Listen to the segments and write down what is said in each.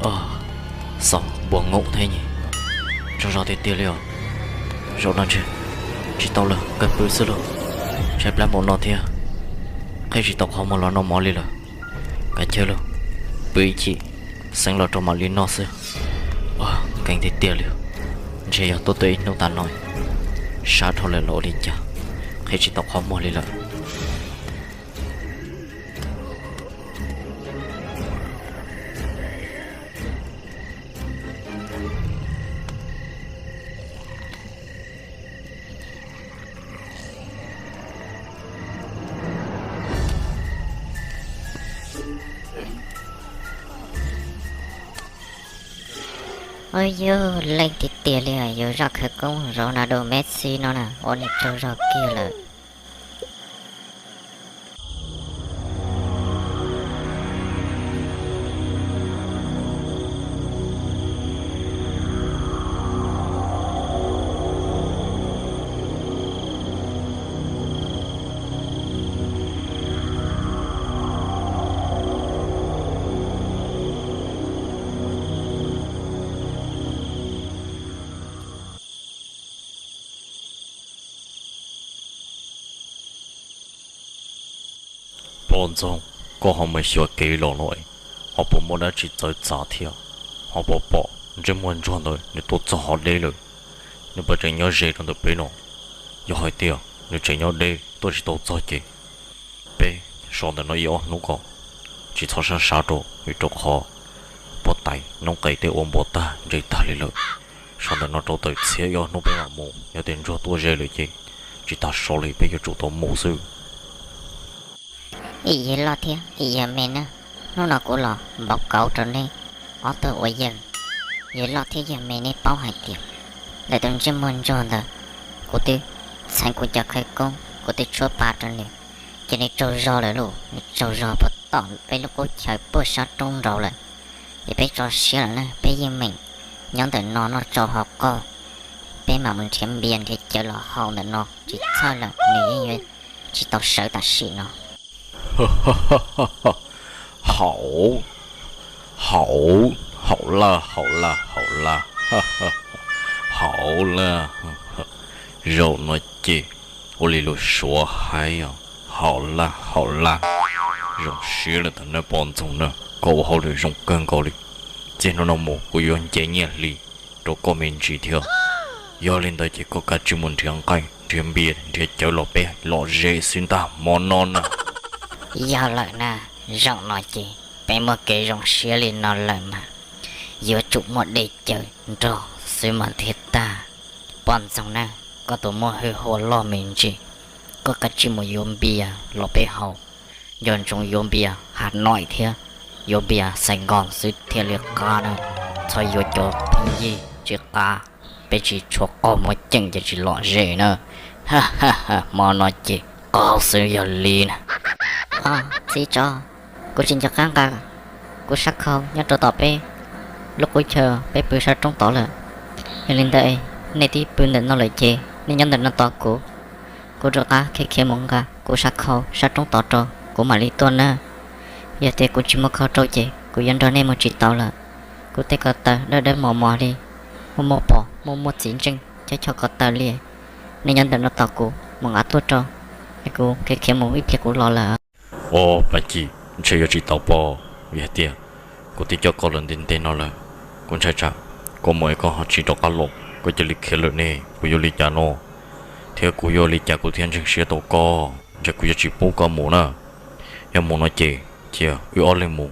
Xaus npuas nkaus thiab ne. Tsaug zog tiag tiag li os. Zaum no ntshe tsis tau lawm, kawg pw xwb lauj. Tshaib plab npaum no thiab, qhib tsis tau qhov muag los noj mov li lawm. Kav chawj lauj, pw ib chim, xeeb los rau mam li noj xwb. Nkees tiag tiag li. Ntshe yog tuaj tuaj ib hnub tas no, sab dhau lawm los ua li cas, qhib tsis tau qhov muag li lawm. Yog leej tiag tiag li, yus zaj khawv koob Ronaldo, Messi no na, ua niam tsaug zog kiag lawm. Poj ntxoog, koj ho mus xyuas kev los no, ho puas muaj dab tsi txawv txav thiab? Ho puas pom ntsej muag ntsuag ntawd nws tuaj txog hov deb lawm? Nws puas tseem nyob ze rau ntawm peb no? Yog hais tias nws tseem nyob deb tuaj tsis tau txog ces peb so ntawm no ib ob hnub kom tsis txhob sab sab rau, vim rau qhov puag tais noob qes tej ua npua tag ntse tag li lawm. So ntawm no rau tawm txhiab ib ob hnub peb mam mus, yog tias ntsuag tuaj ze lawm ces tsis tas so li, peb yuav tsum tau mus xwb. Ib yawg loj thiab ib yawg me na, hnub no kuv los npau kauv rau nej ob tug ua yawg. Yawg loj thiab yawg me, nej paub hais tias ntawm tus ntsej muag ntsuag ntawd, kuv twb txheev kuv cov khawv koob, kuv twb tshuab pa rau nws, ces nws tsaug zog lawm lauj, nws tsaug zog puag tom peb lub qub chaw puag sab roob nraud lawm. Ces peb tso siab lawm na, peb yeej meem nyob ntawm no noj tsau haus qaug, peb mam mus nrhiav npias nrhiav cawv los haus ntawm no, tsis txhawj lawm, nws yeej yuav tsis tau sawv tam sim no. Haum, haum, haum laj, haum laj, haum laj, haum laj. Zaum no ces ua li lus Suav hais os, haum laj, haum laj. Zoo siab lawm ntag nawb poj ntxoog na, koj ua hauj lwm zoo kawg nkaus li. Txij hnub no mus kuv yuav nce nyiaj hli rau koj me ntsis thiab. Yog li ntawd ces koj kav tsij mus nrhiav nqaij nrhiav npias nrhiav cawv los peb lom zem xwb ntag hmo no na. Yog lawm na, zaum no ces peb muaj kev zoo siab li no lawm mas yuav tsum muaj dej cawv nrog xwb mas thiaj tag. Poj ntxoog na, koj tus muaj hwj huam loj me ntsis, koj kav tsij mus yuav npias los peb haus. Nco ntsoov yuav npias Has Nois thiab yuav npias Xais Nkoos xwb thiaj li qab na. Txhob yuav cov pheej yig tsis qab, peb tsis tshua qaug muaj ceem ces tsis lom zem na. Hmo no ces qaug xwb yog li na. Txiv tsov, kuv tsis nco qab nqa kuv sab khau nyob rau tom peb lub qub chaw peb pw sab roob tod lawm. Yog li ntawd nej twb pw ntawm no lawm ces nej nyob ntawm no tos kuv, kuv rov qab khiav khiav mus nqa kuv sab khau sab roob tod rau kuv mam li tuaj na. Yog tias kuv tsis muaj khau rau ces kuv yuav nrog nej mus tsis tau lawm. Kuv tej ko taw dawb dawb mos mos li, muaj muaj pos muaj muaj txiv ntseej chob chob ko taw li. Nej nyob ntawm no tos kuv mus nqa tuaj rau, es kuv khiav khiav mus ib pliag kuv los lawm. Ob, Paj Ci, ntshe yuav tsis tau pob, vim hais tias kuv twb coj koj los ntev ntev no lawm. Kuv ntshai tsam koj mus es koj ho tsis rov qab los, koj cia li khiav lawm ne, kuv yuav li cas no? Thiab kuv yuav li cas kuv thiaj ntseeg siab tau koj? Ntshe kuv yuav tsis pub koj mus na. Yog mus no ces cia wb ob leeg mus,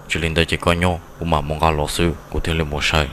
tsis li ntawd ces koj nyob kuv mam mus nqa los xwb kuv thiaj li mus sai.